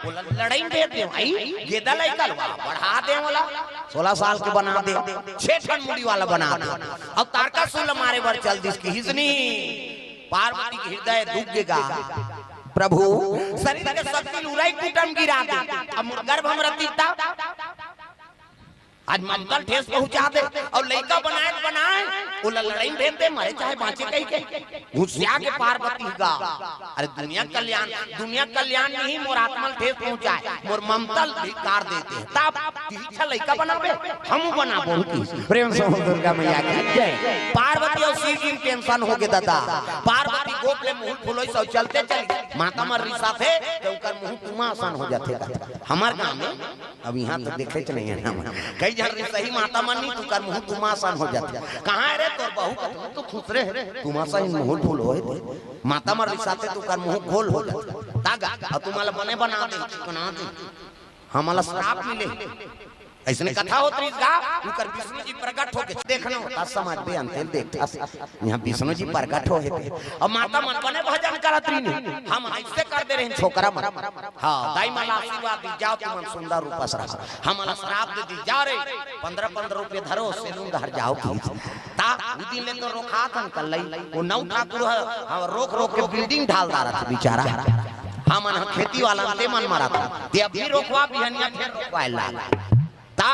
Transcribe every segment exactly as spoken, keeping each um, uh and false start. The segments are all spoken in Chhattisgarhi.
ओला लड़ई में भेज दे भाई, गेदा लइका ला बढ़ा दे, ओला सोलह साल के बना दे, छह ठन मुड़ी वाला बना दे। अब तारकासुर ला मारे बर चल दिस कि हिजनी पार्वती के हृदय दुख गेगा, प्रभु शरीर के शक्ति ल उराई कुटम गिरा दे। अब मोर गर्भ म रतिस त आज ममतल ठेस पहुंचा दे। अउ लइका बनाए त बनाए, ओला लड़ई में भेज दे, मरे चाहे बांचे कहिके। गुस्सिया के पार्वती गा, अरे दुनिया कल्याण, दुनिया कल्याण नहीं, मोर आत्मा ल ठेस पहुंचाए, मोर ममतल धिक्कार देते हैं। तब तिरछा लइका बनाबे, हम बनाबो की। प्रेम से बोल दुर्गा मैया की जय। पार्वती अउ शिव जी ल tension होगे दादा। पार्वती गोप ले मुंह फुलोइस अउ चलते चली। माता मन रिसाथे त ओकर मुंह तुमा असन हो जाथे। हमर गांव में अब इहां तो देखेच नहीं है हम। कई झन रिसही माता मन नी, त ओकर मुंह तुमा असन हो जाथे। कहां हे रे तोर बहू? कथे तो खुसरे हे, तुमा असन मुंह फुल होए। माता मन रिसाथे त ओकर मुंह गोल हो जाथे। तागा, अउ तुमन ला बने बना दे, चिकना दे। हमन ला श्राप मिले। अइसने कथा होत रहिस गा, ओकर विष्णु जी प्रकट होके देखना होता, समझ बे अंतेल देख। इहां विष्णु जी प्रकट होहे थे। अब माता मन बने भजन करत रहिन, हम अइसे कर दे रहेन छोकरा मन। हां, दाई मन ला आशीर्वाद दी, जाव तुमन सुंदर रूप से रहा। हमन ला श्राप दे दी, जा रे, पंद्रह पंद्रह रुपये धरो, सेलून डहर जाव की। ता उ दिन ले तो रोकाथन कल्लई, ओ नौ ठाकुर ह, हां, रोक रोक के building ढाल डारत हे बेचारा। हमन ह खेती वाला ते मन मरत, ते अभी रोकवा, बिहनिया फेर रोकवाए लाग। ता,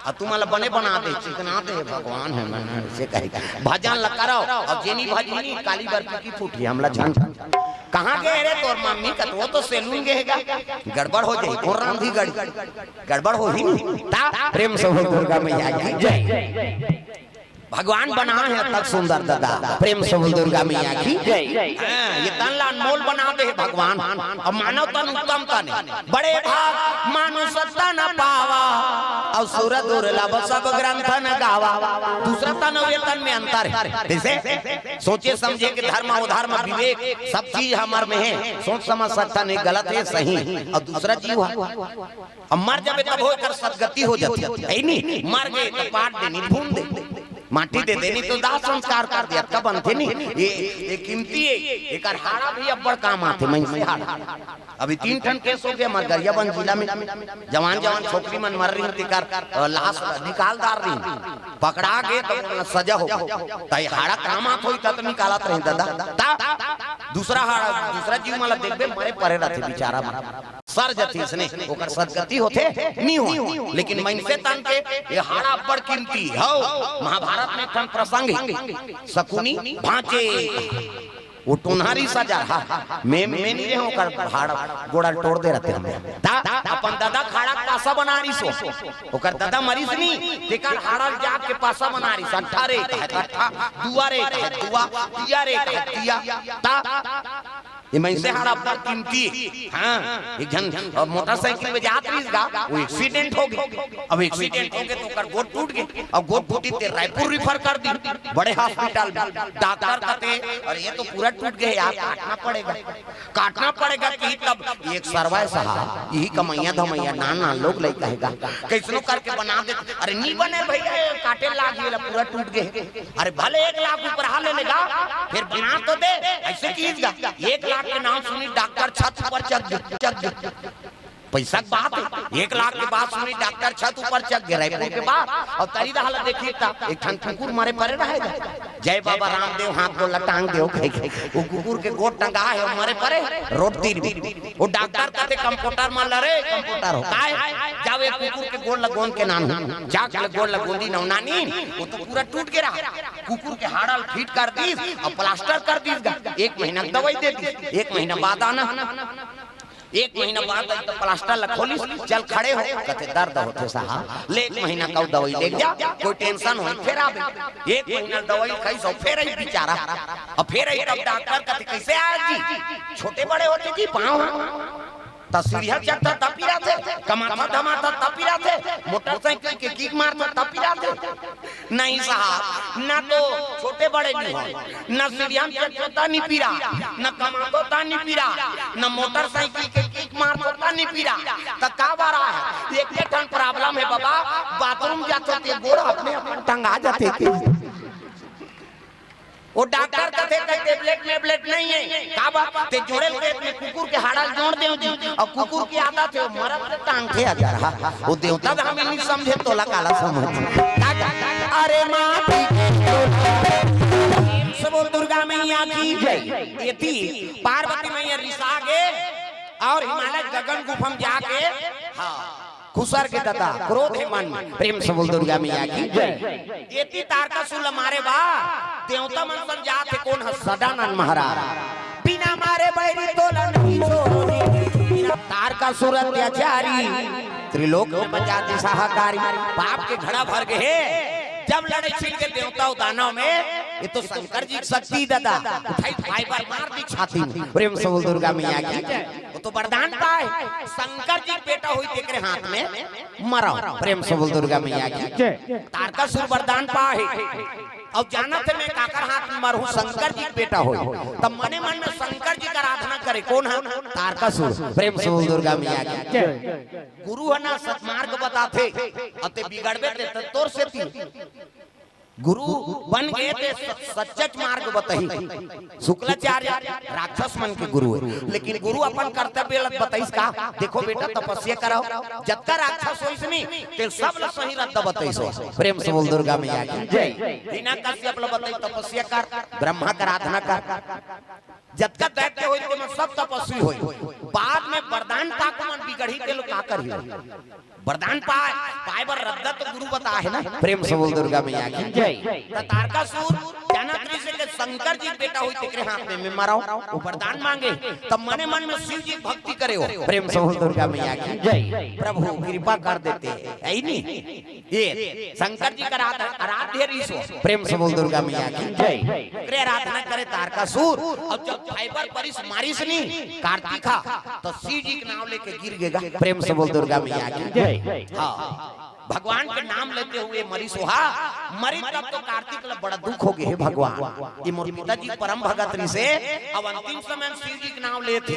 अउ तुमन ला बने बना दे, चिकना दे, भगवान हे मन, अइसे कहे। भजन ला करव, अउ जेनी भजनी काली बर की फूटी, हमला झन। कहां गे रे तोर मम्मी? कथे वो तो सेलून गे हे गा। गड़बड़ हो जाही, कोन रांधी गड़ी? गड़बड़ होही नी। ता, प्रेम से बोल दुर्गा मैया की जय। भगवान बना हे अतक सुंदर दादा, प्रेम से बोल दुर्गा मैया की जय। हां, ये तन ला अनमोल बना दे हे भगवान। अब मानव तन उत्तम तन हे, बड़े भाग मानुष तन पावा, अउ सुर दुर्लभ सब ग्रंथ न गावा। दूसरा तन अउ ये तन में अंतर हे। कइसे? सोचे समझे के धर्म अधर्म विवेक, सब चीज हमर में हे। सोच समझ सकथन, ये गलत हे, सही। अउ दूसरा जीव ह, अब मर जाबे तभो एकर सदगति हो जाथे, हे नी? मर गे त पाट दे नी, फूंद दे, माटी दे दे नी, त दाह संस्कार कर दे, अतका बनथे नी। ये, ये कीमती हे, एकर हाड़ा भी अब्बड़ काम आथे, मइनसे हाड़ा। अभी तीन ठन case होगे हमर गरियाबंद जिला में, जवान जवान छोकरी मन मर रहिन, तेकर, अ, लाश निकाल डार रहिन, पकड़ा गे त सजा होगे। त ये हाड़ा काम आत होही, त निकालत रहिन दादा। ता दूसरा हाड़ा, दूसरा जीव मन ला देखबे, मरे परे रहिथे बेचारा मन। सर जथे अइसने, ओकर सदगति होथे, नी होय। लेकिन मइनसे तन के ये हाड़ा अब्बड़ कीमती हे। महाभारत में एक ठन प्रसंग हे, शकुनी भांचे, वो टोनहा रिहिस जा, हां, मैं, मैं नी रहेंव, ओकर हाड़ा गोड़ा ल टोर दे रहितेंव। ता अपन ददा के हाड़ा के पासा बना रिहिस हो, ओकर ददा मरिस नी, तेकर हाड़ा ल जाके पासा बना रिहिस। अट्ठा रे कहे अट्ठा, दुआ रे कहे दुआ, तिया रे कहे तिया। ता ये मइनसे हाड़ा अब्बड़ कीमती हे। हां, एक झन, अ, मोटरसाइकिल में जात रहिस गा, वो accident होगे। अब accident होगे त ओकर गोड़ टूट गे। अब गोड़ टूटिस ते रायपुर refer कर दिस, बड़े hospital में। डॉक्टर कथे, "अरे ये तो पूरा टूट गे यार, काटना पड़ेगा।" काटना पड़ेगा कि तब एक सरवाय साहब, इही कमइया धमइया नान नान लोग लइका हे गा, कइसनो करके बना दे। अरे नी बने भइया, ये काटे लागही, एला पूरा टूट गे। अरे भले एक लाख उपराहा ले लेगा, फेर बना तो दे। अइसे किहिस गा, एक लाख के नाम सुनिस डॉक्टर छत ऊपर चघ गे, चघ गे। पइसा के बात हे, एक लाख के बात सुनिस डॉक्टर छत ऊपर चघ गे, रायपुर के बात। अउ तरी डहर ला देखिस त एक ठन कुकुर मरे परे रहे गा। जय बाबा रामदेव, हाथ गोड़ ला टांग देव, कहे, कहे। वो कुकुर के गोड़ टंगा हे अउ मरे परे हे रोड तीर में। वो डॉक्टर कथे कंपाउंडर मन ला, "रे कंपाउंडर हो, काय? जाव ये कुकुर के गोड़ ला गोंद के लानव।" जाके गोड़ ला गोंदिन अउ लानिन, वो तो पूरा टूट गे रहा। कुकुर के हाड़ा ल fit कर दिस अउ plaster कर दिस गा। एक महीना के दवाई दे दिस, एक महीना बाद आना। एक महीना बाद आई त plaster ला खोलिस, "चल खड़े हो।" कथे, "दर्द होथे साहब।" "ले एक महीना के अउ दवाई लेके जा, कोई tension होही फेर आबे।" एक महीना दवाई खाइस अउ फेर आइस बेचारा। अब फेर आइस तब डॉक्टर कथे, "कइसे आय जी?" "छोटे बड़े होथे जी पाँव ह, त सीढ़िया चढ़थंव त पिराथे, कमाथंव धमाथंव त पिराथे, मोटरसाइकिल के kick मारथंव त पिराथे।" "नहीं साहब, ना तो छोटे बड़े नी होय, ना सीढ़िया में चढ़थंव त नी पिराय, ना कमाथंव त नी पिराय, ना मोटरसाइकिल के kick मारथंव त नी पिराय। त का बर आय हव?" "एके ठन problem हे बाबा, बाथरूम जाथंव ते गोड़ अपने आप टंगा जाथे।" वो डॉक्टर कथे, कथे टेबलेट मेबलेट नहीं है। का बा? ते जोड़े खेत में कुकुर के हाड़ा ल जोड़ देव जी, अउ कुकुर के आदत हे, वो मरत ले टांगथे अजरहा। वो देवता भी हमें नहीं समझे, तोला काला समझ। अरे माटी के टोला। प्रेम से बोल दुर्गा मैया की जय। एती पार्वती मैया रिसा गे अउ हिमालय गगन गुफा म जाके, हाँ, खुसर गे ददा, क्रोध हे मन में। प्रेम से बोल दुर्गा मैया की जय। एती तारकासुर ल मारे बर देवता मन संग जात हे, कोन ह? सदानंद महाराज। बिना मारे बैरी तोला नहीं छोड़ी। तारकासुर अत्याचारी, त्रिलोक में मचा दिस हाहाकारी। पाप के घड़ा भर गे हे। जब लड़े छिड़ के देवता अउ दानव में, ये तो शंकर जी के शक्ति ददा। उठाई फाइबर मार दी छाती में। प्रेम से बोल दुर्गा मैया की जय। वो तो वरदान पाए, शंकर जी के बेटा होई तेकरे हाथ में मरव। प्रेम से बोल दुर्गा मैया की जय। तारकासुर वरदान पाए हे। अउ जानत हे मैं काकर हाथ में मरहूं, शंकर जी के बेटा होई। तब मने मन में शंकर जी के आराधना करे। कोन ह? तारकासुर। प्रेम से बोल दुर्गा मैया की जय। गुरु ह ना सतमार्ग बताथे, अते बिगड़बे ते त तोर सेती। गुरु बन गे ते स-, सच्चच मार्ग बताही। शुक्लाचार्य राक्षस मन के गुरु हे, लेकिन गुरु अपन कर्तव्य ल बताइस का? देखो बेटा, तपस्या करव, जतका राक्षस होइस नी, ते सब ल सही रद्दा बताइस हो। प्रेम से बोल दुर्गा मैया की जय। हिरण्यकश्यप ल बताइस तपस्या कर, ब्रह्मा के आराधना कर। जतका दैत्य होई, तेमन सब तपस्वी होई। बाद में वरदान पाके मन बिगड़ही, ते लोग का करही? वरदान पाए, पाए बर रद्दा तो गुरु बताए हे ना। प्रेम से बोल दुर्गा मैया की जय। त तारकासुर जानत रहिस हे के शंकर जी के बेटा होई, तेकरे हाथ में मैं मरव। वो वरदान मांगे, तब मने मन में शिव जी के भक्ति करे हो। प्रेम से बोल दुर्गा मैया की जय। प्रभु कृपा कर देते, हे नी? ये शंकर जी के आराध-, आराध्य रहिस हो। प्रेम से बोल दुर्गा मैया की जय। ओकरे आराधना करे तारकासुर। अउ जब फाइबर परिस मारिस नी कार्तिक हा, त शिव जी के नाम लेके गिर गेगा। प्रेम से बोल दुर्गा मैया की जय। हाँ, भगवान के नाम लेते हुए मरिस हो। हाँ, मरिस तब तो कार्तिक ल बड़ा दुख हो गे, हे भगवान, ये मोर पिताजी परम भगत रहिस हे, अब अंतिम समय में शिव जी के नाम लेथे।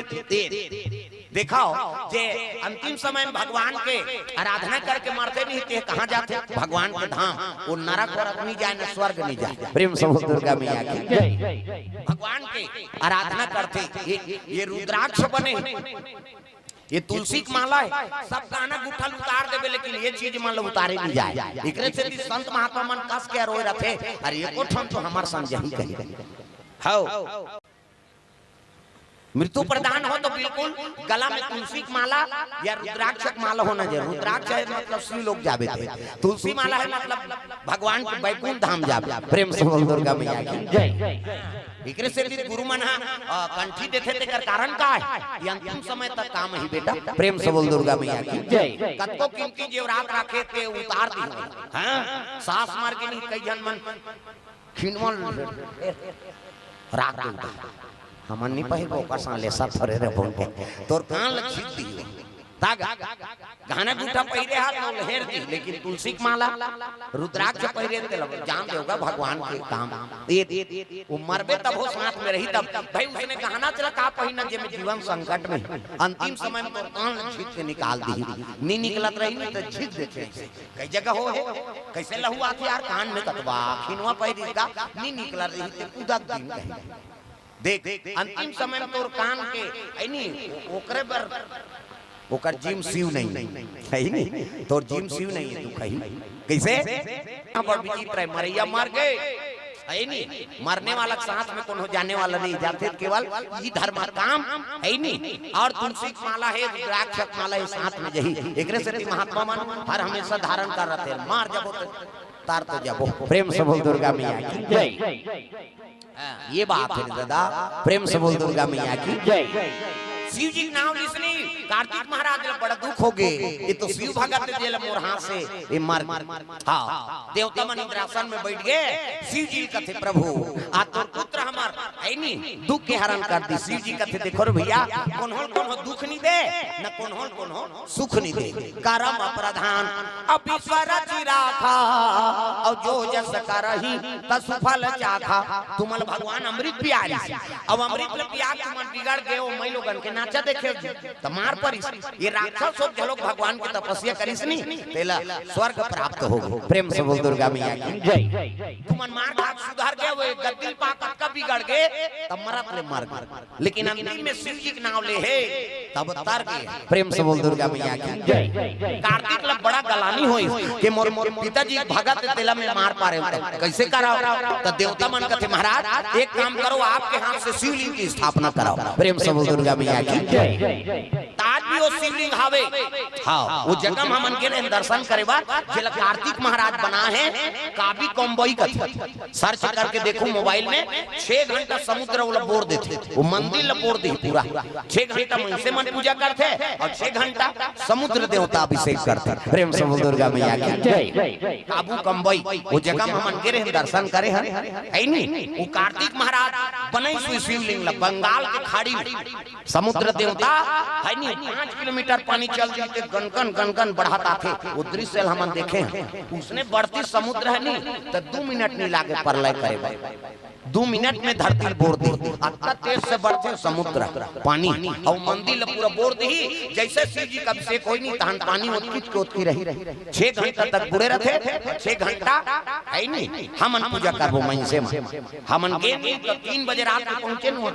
देखव, जे अंतिम समय में भगवान के आराधना करके मरथे नहीं, ते कहाँ जाथे? भगवान के धाम। वो नरक वरक नहीं जाए, न स्वर्ग नहीं जाए। प्रेम से बोल दुर्गा मैया की जय। भगवान के आराधना करथे। ये, ये रुद्राक्ष बने, ये तुलसी के माला हे, सब गहना गुट्ठा ल उतार देबे, लेकिन ये चीज मन ल उतारे नहीं जाए। एकरे सेती संत महात्मा मन कस के रोए रथे, अरे एको ठन तो हमर संग जही कही। हव। मृत्यु प्रधान हो तो बिल्कुल गला में तुलसी के माला या रुद्राक्ष के माला होना जरूरी। रुद्राक्ष हे मतलब शिव लोक जाबे ते, तुलसी माला हे मतलब भगवान के बैकुंठ धाम जाबे। प्रेम से बोल दुर्गा मैया की जय। एकरे सेती गुरु मन ह, अ, कंठी देथे, तेकर कारण का हे? ये अंतिम समय तक काम ही बेटा। प्रेम से बोल दुर्गा मैया की जय। कतको कीमती जेवरात राखे ते उतार दी। हाँ, सास मर गे नहीं, कई झन मन खिनवन राख दे। हमन नहीं पहिरबो, ओकर संग लेसा थोरे रे बोल के। तोर कान ल छील दी। तागा गहना गुट्ठा पहिरे हा तो लहेर दी, लेकिन तुलसी के माला, रुद्राक्ष पहिरे ते लगे, जान देवगा भगवान के काम। ये वो मरबे तब हो साथ में रही तब। भाई उसने गहना चला का पहिना जे में जीवन संकट में, अंतिम समय में तोर कान ल छील के निकाल दी। नी निकलत रही नहीं तो छील देथे। कई जगह हो हे, कैसे लहू आथे यार, कान में कतवा खिनवा पहिरिस गा, नी निकलत रही ते कुदक दिन कहीं। देख, अंतिम समय में तोर कान के, ऐ नी, ओ-, ओकरे बर, ओकर जिम शिव नहीं, हे नी? तोर जिम शिव नहीं हे, तू कही। कैसे? बड़ विचित्र हे, मरैया मर गे, हे नी? मरने वाला के साथ में कोनो जाने वाला नहीं जाथे, केवल ई धर्म काम, हे नी? अउ तुलसी के माला हे, रुद्राक्ष के माला हे, साथ में जही। एकरे सेती महात्मा मन हर हमेशा धारण कर रथे, मर जबो तो तार तो जबो। प्रेम से बोल दुर्गा मैया की जय। हाँ, ये बात हे दादा, प्रेम से बोल दुर्गा मैया की जय। शिव जी के नाम लिसनी, कार्तिक महाराज ल बड़ा दुख हो गे। ये तो शिव भगत जे ल मोर हाथ से ये मर, हाँ, देवता मन इंद्रासन में बैठ गे। शिव जी कथे, "प्रभु, आ तोर पुत्र हमर, हे नी, दुख के हरण कर दी।" शिव जी कथे, "देखो रे भैया, कोनो ल कोनो दुख नहीं दे, न कोनो ल कोनो सुख नहीं दे। कर्म प्रधान अब ईश्वर जी राखा, अउ जो जस करही तसु फल चाखा।" तुमन ल भगवान अमृत पियारिस, अउ अमृत ल पिया के तुमन बिगड़ गे हो, मैं लोगन के ना बच्चा देखे हो जी, त मार परिस। ये राक्षस हो घलोक भगवान के तपस्या करिस नी, तेला स्वर्ग प्राप्त हो गे। प्रेम से बोल दुर्गा मैया की। जय। तुमन मार घात सुधर गे, वो गद्दी ल पा कतका बिगड़ गे, तब मरत ले मर गे। लेकिन अंतिम में शिव जी के नाम ले हे, तब तर गे। प्रेम से बोल दुर्गा मैया की। जय। कार्तिक ला बड़ा गलानी होइस कि मोर, मोर पिताजी के भगत हे, तेला मैं मार पारे हूं, तब कैसे कराओ? त देवता मन कथे, महाराज, एक काम करो, आपके हाथ से शिवलिंग की स्थापना कराओ। प्रेम से बोल दुर्गा मैया की। जय। त आज भी वो शिवलिंग हावे। हाँ, वो जगह म हमन गे रहेन दर्शन करे बर, जेला कार्तिक महाराज बनाए हे, काबी कोम्बई कथे। सर्च करके देखो मोबाइल में, छह घंटा समुद्र ओला बोर देथे, वो मंदिर ला बोर दे पूरा। छह घंटा मनसे मन पूजा करथे अउ छह घंटा समुद्र देवता अभिषेक करथे। प्रेम से बोल दुर्गा मैया की। जय। काबू कोम्बई, वो जगह म हमन गे रहेन दर्शन करे हन, हे नी? वो कार्तिक महाराज बनाइस शिवलिंग ला बंगाल के खाड़ी में। समुद्र देवता हे नी, पाँच किलोमीटर पानी चल दिही त गनगन गनगन बढ़त आथे। वो दृश्य ल हमन देखे हन। उसने बढ़ती समुद्र हे नी, त दू मिनट नइ लागे प्रलय करे बर। दू मिनट में धरती ल बोर दिही, अतका तेज से बढ़थे समुद्र पानी, अउ मंदिर ल पूरा बोर दिही। जैसे शिव जी के अभिषेक होही नी, तहन पानी ओतकीच के ओतकी रही। छह घंटा तक बुड़े रहिथे, छह घंटा हे नी, हमन पूजा करबो मनसे मन। हमन गे नी त तीन बजे रात के पहुंचे नु,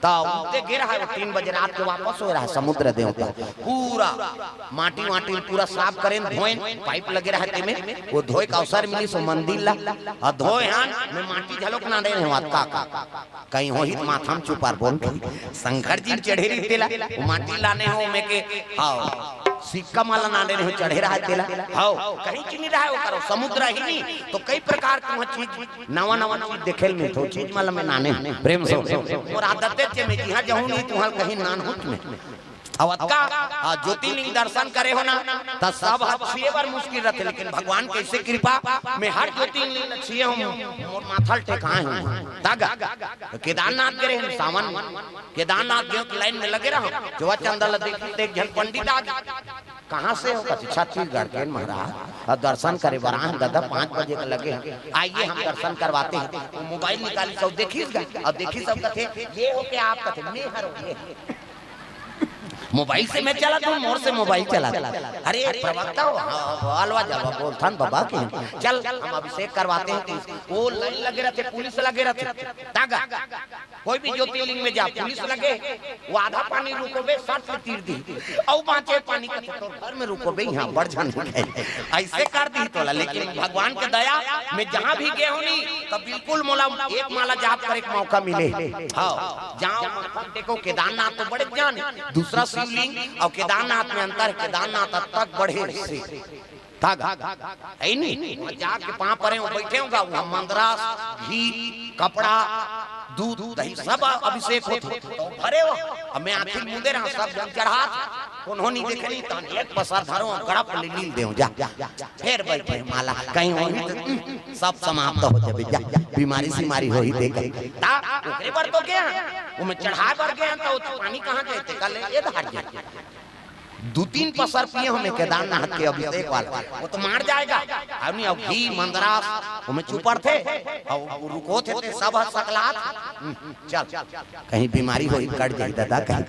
त उते गे रहा, तीन बजे रात के वापस हो रहा समुद्र देवता। पूरा माटी वाटी पूरा साफ करेन, धोएन, पाइप लगे रहा तेमे, वो धोए के अवसर मिलिस वो मंदिर ला, अउ धोए हन, मैं माटी घलोक ना दे रहे हूं, का, का, कहीं होही त माथा म चुपार बोल के, शंकर जी चढ़े रही तेला, वो माटी लाने हो, मैं के, हाँ, सिक्का माला ना दे रहे हो, चढ़े रहा तेला, हाँ, कहीं चीनी रहा वो करो, समुद्र ही नहीं, तो कई प्रकार के वहाँ चीज नवा नवा चीज देखे ल मिलथे, चीज मन ल मैं नाने हूं, प्रेम से। मोर आदत हे, मैं जिहां जाहूं नहीं, तुहां कहीं नान हों मैं। अउ अतका, आ, ज्योतिर्लिंग दर्शन करे हो ना, त सब ह छुए बर मुश्किल रहिथे, लेकिन भगवान कइसे कृपा, मैं हर ज्योतिर्लिंग ल छुए हूं, मोर माथा ल टेकाए हूं। तागा, केदारनाथ गे रहेन सावन, केदारनाथ गे के लाइन में लगे रहा, जोवा चंदा ल देखी, त एक झन पंडित आ गे। कहाँ से हो? कथे, "छत्तीसगढ़ के महाराज, अउ दर्शन करे बर आए हन दादा, पाँच बजे के लगे हैं, आइए हम दर्शन करवाते हैं।" वो मोबाइल निकालिस अउ देखिस गा, अउ देखिस अउ कथे, "ये हो क्या आप?" कथे, "मैं हरों, ये।" मोबाइल से मैं चलाथों, मोर से मोबाइल चलाथे। अरे प्रवक्ता हो, हाँ, हाँ, अलवा जलवा बोलथन बाबा के, चल हम अभिषेक करवाते हैं। वो लाइन लगे रहिथे, पुलिस लगे रहिथे, तागा कोई भी ज्योतिर्लिंग में जा, पुलिस लगे, वो आधा पानी रुकोबे, सट ले तीर दिही। अउ बांचे पानी कथे, "तोर घर में रुकोबे, इहां बड़ झन हे।" अइसे कर दिही तोला, लेकिन भगवान के दया, मैं जहां भी गे हों नी, त बिल्कुल मोला एक माला जाप करे के मौका मिले। हाँ, जाओ माथा टेको, केदारनाथ तो बड़े जान हे, दूसरा शिवलिंग अउ केदारनाथ में अंतर हे, केदारनाथ अतक बड़े से। तागा, हे नी? वहाँ जाके पाँव परे हो, बैठे होगा, वहाँ मंदरास, घी, कपड़ा, दूध, दही सब अभिषेक होथे। त भरे हो, अब मैं आँखी मूंदे रहा, सब झन चढ़ात, कोनो नइ देखे नी, तहन एक पसर धरो, गड़प ले लील देव, जा। फेर बैठे माला, कहीं होही त, उम, सब समाप्त हो जाबे, जा, बीमारी सीमारी होही ते कहीं। त ओकरे बर तो गे हन, ओमे चढ़ाए बर गे हन, त पानी कहाँ जाथे, कल ये धार जाथे। दू तीन पसर पिए हों मैं केदारनाथ के अभिषेक वाला, वो तो मार जाएगा। अउ नहीं, अउ घी, मंदरास, ओमे चुपड़थे, अउ रुकोथे ते सब ह सकलात। हम्म, चल, कहीं बीमारी होही, कट जाही दादा, कहीं।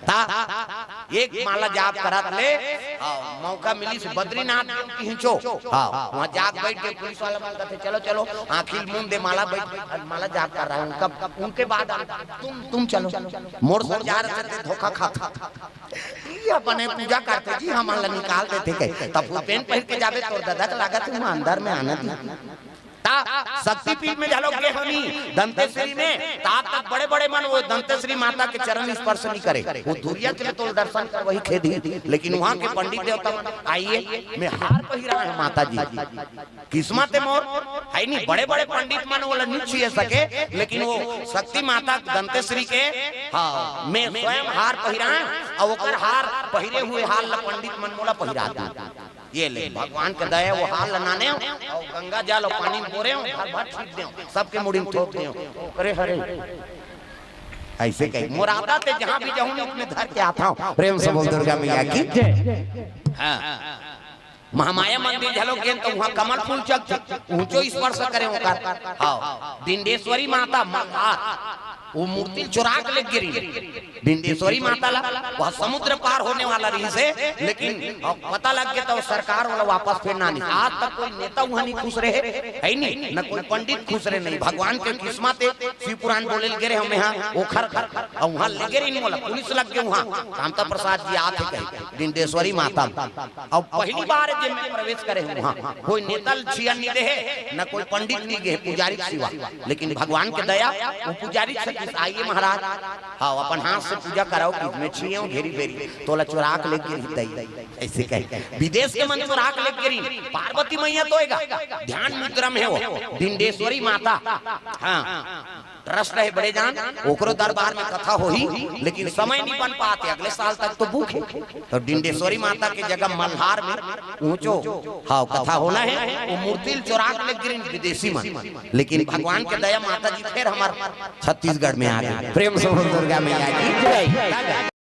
त एक माला जाप करत ले, अउ मौका मिलिस बद्रीनाथ पहुंचो। हाँ, वहाँ जाके बैठ के पुलिस वाला मन कथे, "चलो, चलो, आँखी ल मूंद दे, माला बैठ, माला जाप कर रहा है उनका, उनके बाद तुम, तुम चलो।" मोर संग जा रहे थे, धोखा खा, खा, खा। ये अपने पूजा करथे जी, हमन ला निकाल देथे कहे। त फुल पेंट पहिर के जाबे, तोर ददा के लागत हे, उहाँ अंदर में आना दी। त शक्तिपीठ में घलो गे हों नी, दंतेश्वरी में, त आज तक बड़े-बड़े मन वो दंतेश्वरी माता के चरण स्पर्श नइ करे। वो दूरिया चले तो दर्शन कर, वही खेदी। लेकिन उहाँ के पंडित देवता मन, आइए, मैं हार पहिराए हँव माता जी। किस्मत हे मोर, हे नी, बड़े-बड़े पंडित मन ओला नइ छुए सके, लेकिन वो शक्ति माता दंतेश्वरी के, हाँ, मैं स्वयं हार पहिराए हँव, अउ ओकर हार, पहिरे हुए हार ला पंडित मन मोला पहिरा दे। ये ले, भगवान के दया, वो हार ला नाने हँव, अउ गंगा जल अउ पानी में बोरे हँव, भर भर छीट देव, सबके मुड़ी में थोप देव। अरे हरे, अइसे कही, मोर आदत हे, जहाँ भी जाहूँ, मैं धर के आथँव। प्रेम से बोल दुर्गा मैया की। हाँ। महामाया मंदिर घलो गेन त उहाँ कमल फूल चघथे, ऊँचो स्पर्श करे ओकर। हाँ, डिंडेश्वरी माता, मल्हार, वो मूर्ति ल चुरा के ले गे रहिन डिंडेश्वरी माता ला। वह समुद्र पार होने वाला रहिस हे, लेकिन अब पता लग गे त सरकार वाला वापस फेर ना आनिस। आज तक कोई नेता उहाँ नहीं खुश रहे, है नहीं, न कोई पंडित खुश रहे नहीं। भगवान के किस्मत हे, शिव पुराण बोले ल गे रहे हमें हाँ, ओखर घर, अउ उहाँ ले गे रहिन मोला, पुलिस लग गे उहाँ। कामता प्रसाद जी आथे कहे, डिंडेश्वरी माता। अब पहली बार जे मैं प्रवेश करे हूँ उहाँ, कोई नेता ल छिया नहीं दे हे, न कोई पंडित नहीं गे, पुजारी के सिवा। लेकिन भगवान के दया, वो पुजारी से किस, "आइए महाराज, हाँ, अपन हाथ से पूजा कराओ, कि मैं छिए हूँ घेरी बेरी, तोला चुरा के ले गे रहिन दई।" ऐसे कहे, विदेश के मन चुरा के ले गे रहिन, पार्वती मैया तो एगा, ध्यान मुद्रा में हे वो, डिंडेश्वरी माता, हाँ, ट्रस्ट हे बड़े जान, ओकरो दरबार में कथा होही, लेकिन समय नहीं बन पाते, अगले साल तक तो बुक हे। तो डिंडेश्वरी माता के जगह मल्हार में ऊंचो, हाँ, कथा होना हे, वो मूर्ति ल चुरा के ले गे रहिन विदेशी मन, लेकिन भगवान के दया माता जी फेर हमर छत्तीसगढ़ में आ गे। प्रेम से बोल दुर्गा मैया की जय।